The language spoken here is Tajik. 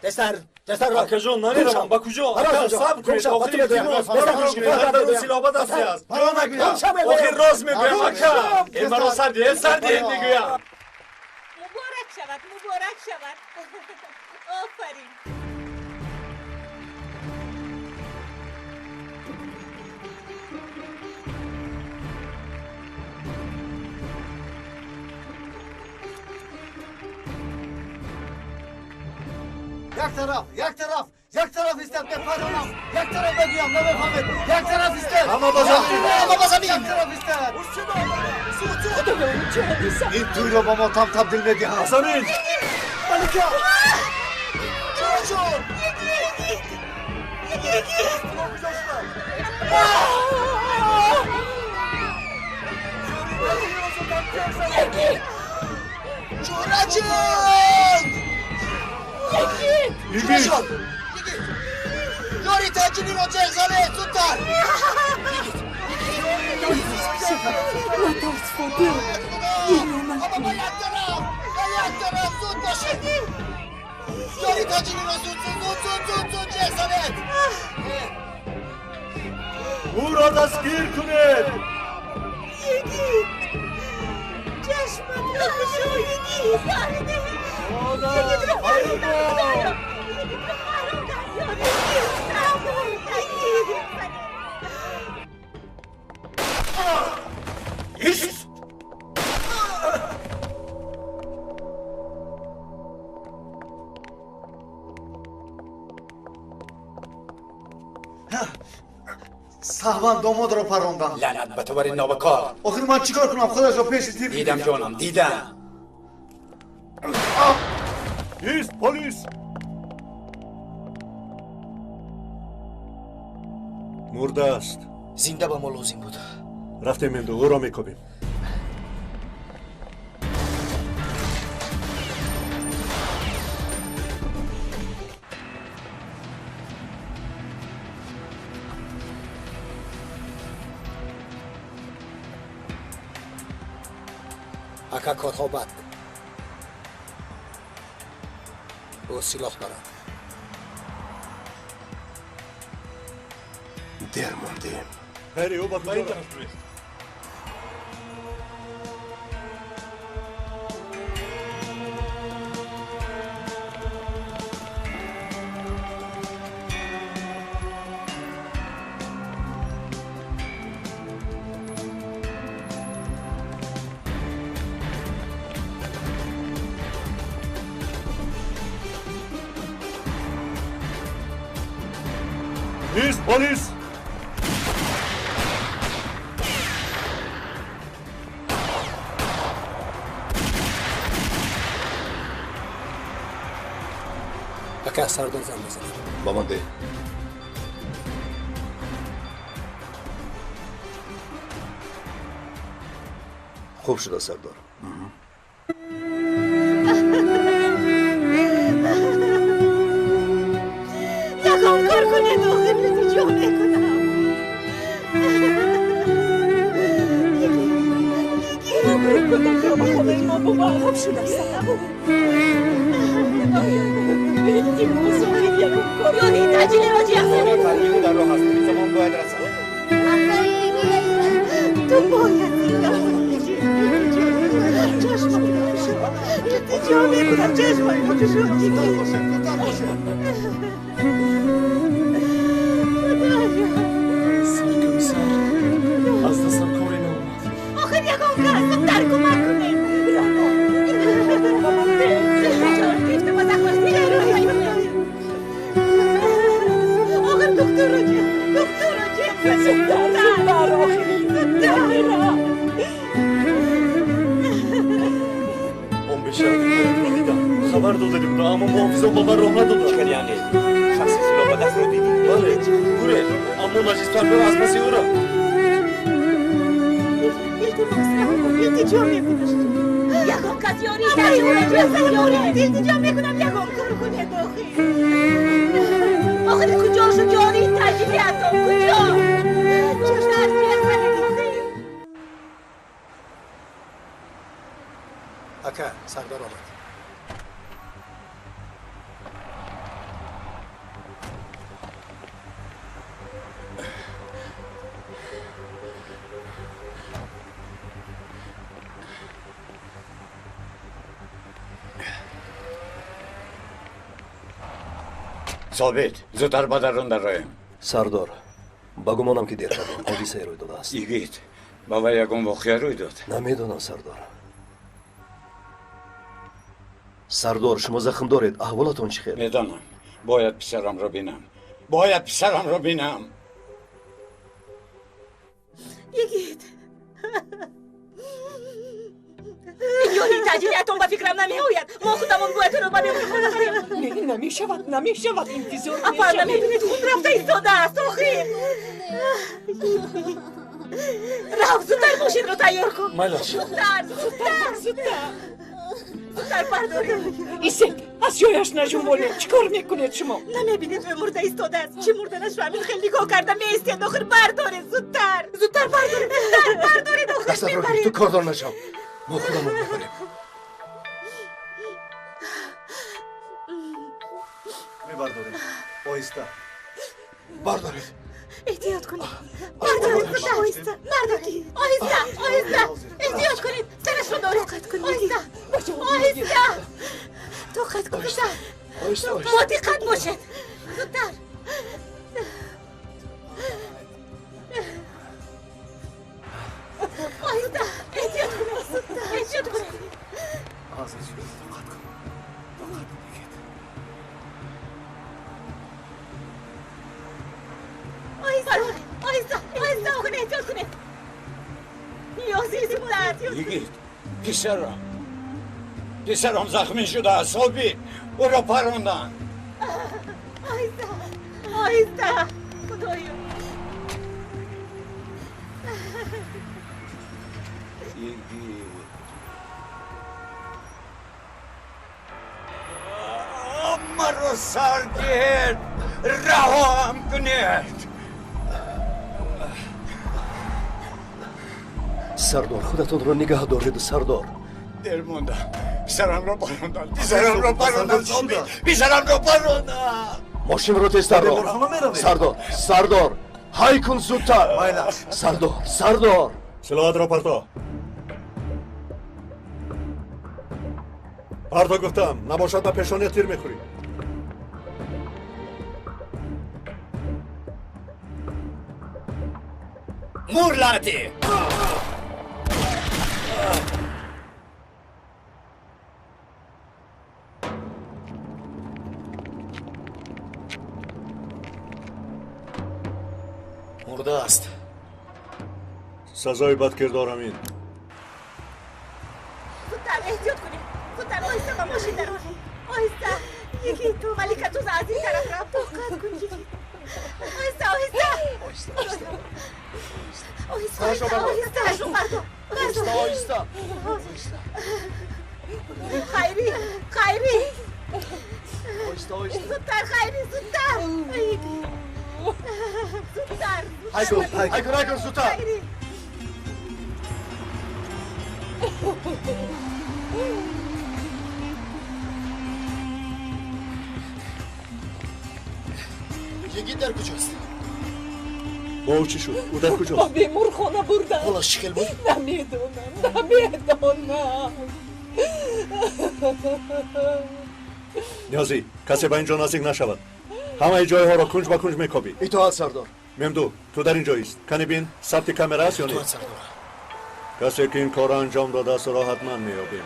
تستر تستر ака ҷон, намеравам. Ба куҷо? Ака, сабр кунед, охир илтимос, барои силоба дасти аст. Охир рост мегӯям, ака. Э, маро сар диҳед, сар диҳед мегӯям. Муборак шавад, муборак шавад, офарин. Як тараф, як тараф, як тараф истед, бепарронам, як тараф бегӯям, намефаҳмед, як тараф истед. Ҳама ба замин. Ҳама ба замин. Як тараф истед. Ин тӯйро ба мотам табдил медиҳам. Замин. Малика! Ҷон! Йигит! Йигит! Ҷӯраҷон! Йигит! Ҷӯраҷон! Йигит! Ёри таҷилиро ҷеғ занед, зудтар! Натарс, Фотир! Гирья Ҳама накун! ба як тараф! Ба як тараф, зуд бошед! Ёри таҷилиро зуд, зуд, зуд, зуд, зуд, зуд ҷеғ занед! Ӯро дастгир кунед. Йигит! Чашматро кушо, Йигит! Йигитро парондам, Худоё! Йигитро парондам, ёри! Йигит! Ист! Саҳван домодро парондам. Лаънат ба ту бар ин нобакор. Охир ман чӣ кор кунам? Худашро пеши тир. Дидам, ҷонам, дидам. Ист, полис! Мурда аст. Зинда ба мо лозим буд. Рафтем, энду ӯро мекобем. Ака, корҳо бад, ӯ силоҳ дорад. Дер мондем. Хайри, ӯ ба куҷо рафт? Ист, полис! Ака, сардор занг мезанад. Ба ман деҳ. Хуб шуда, сардор. Ягон кор кунед, охир илтиҷо мекунам. Кӯдакро ба хонаи мо бубар. Хуб шудааст. Илтимос, охир ягон кор. Ёри таҷилиро ҷеғ занед! Таҷили дар роҳ аст, ин замон бояд расад. Ту бояд зинда монӣ. Чашматро кушо. Илтиҷо мекунам, чашматро кушо. Зудтар бошед, зудтар бошед! Худоё! Саркомиссар, аз дастам коре наомад. Охир ягон кас зудтар кӯмак кунед. Ба ман деҳ. Гирифта ба захмаш. Охир духтурро ҷеғ, духтурро ҷеғ занед. Зудтар, зудтар, охир намерам. Он бешарафи ҳаётро дидам, хабар дода будам, аммо муҳофизон ба ман роҳ надоданд. Чӣ кардӣ, яъне шахси силоҳ ба дастро дидӣ? Бале, гурехт, аммо наҷисфарбер аз паси ӯ рафт. Илтимос, илтиҷо мекунам. Ягон кас ёри таҷилиро ҷеғ занед. Ёри, илтиҷо мекунам, ягон кор кунед охир. Охир куҷо шуд ёри таҷилиатон? Куҷо? Зудтар ҷеғ занед охир. Ака, сардор омад. Собит, зудтар ба дарун дароем. Сардор, ба гумонам ки дер кардем, ҳодисае рӯй додааст. Йигит, ба вай ягон воқеа рӯй дод? Намедонам, сардор. Сардор, шумо захм доред, аҳволатон чӣ хел? Медонам, бояд писарамро бинам. Бояд писарамро бинам. Йигит. Ёри таҷриятон ба фикрам намеояд. Мо худамон бояд ӯро ба беморхона барем. Не, намешавад, намешавад, интизор Апа, намебинед, хун рафта истодааст, охир. Рав, зудтар мошинро тайёр кун. Майлаш. Зудтар, зудтар, зудтар. Зудтар бардоред. Исет, аз ҷояш наҷунбонед. Чӣ кор мекунед шумо? Намебинед, ӯ мурда истодааст. Чӣ мурданашро ҳамин хел нигоҳ карда меистед. Охир бардоред, зудтар. Зудтар бардоред, зудтар бардоред, охир Дастатро гир, мебаред. ту кордор нашав. Мо худамон мебарем. Мебардорем. Оҳиста. Бардоред. Эҳтиёт кунед. Бардоред, зудтар, оҳиста. Бардоред. Оҳиста, оҳиста. Эҳтиёт кунед. Сарашро доред. Оҳиста. Оҳиста. Тоқат кунед. Оҳиста, оҳиста. Бо диққат бошед. Зудтар. Оҳиста. Эҳтиёт кунед. Зудтар. Эҳтиёт кунед. Азиз, тоқат кун. Тоқат кун, йигит. Оҳиста. Оҳиста. Оҳиста кунед. Эҳтиёт кунед. Ниёзи зудтар. Йигит, писарам. Писарам захмӣ шудааст, Собит. Ӯро паронданд. Оҳиста. Оҳиста. Худоё. Йигит. Маро сар диҳед, раҳоам кунед. Сардор, худатонро нигаҳ доред, сардор. Дер мондам. Писарамро паронданд. Писарамро паронданд, Собит. Писарамро паронданд. Мошинро тезтар рон. Беморхона меравем. Сардор, сардор, ҳай кун зудтар. Майлаш. Сардор, сардор. Силоҳатро парто. Парто гуфтам, набошад ба пешония тир мехӯрӣ. Мур лаънатӣ. Мурдааст. Сазои бадкирдорам ин. Зудтар эҳтиёт кунед. Зудтар оҳиста ба мошин дароред. Оҳиста. Йигит, Маликатуз аз ин тараф рафт. Тоқат кун, йигит. Оҳиста, оҳиста. Оҳиста, оҳиста. Оҳиста, Сарашро бардор. оҳиста. Сарашро бардор. Оҳиста, оҳиста. Хайри, Хайри. Оҳиста, оҳиста. Зудтар, Хайри, зудтар. Зудтар. Ҳай кун, ҳай кун, ҳай кун, зудтар. Хайри. Йигит дар куҷост? Бо ӯ чӣ шуд? Ӯ дар Ба куҷост? беморхона бурданд. Ҳолаш чӣ хел буд? Намедонам, намедонам. Ниёзӣ, касе ба ин ҷо наздик нашавад. Ҳамаи ҷойҳоро кунҷ ба кунҷ мекобӣ. Итоат, сардор. Мемду, ту дар ин ҷо ист. Кани бин, сабти камера аст ё Итоат, нест? сардор. Касе ки ин корро анҷом додааст, ӯро ҳатман меёбем.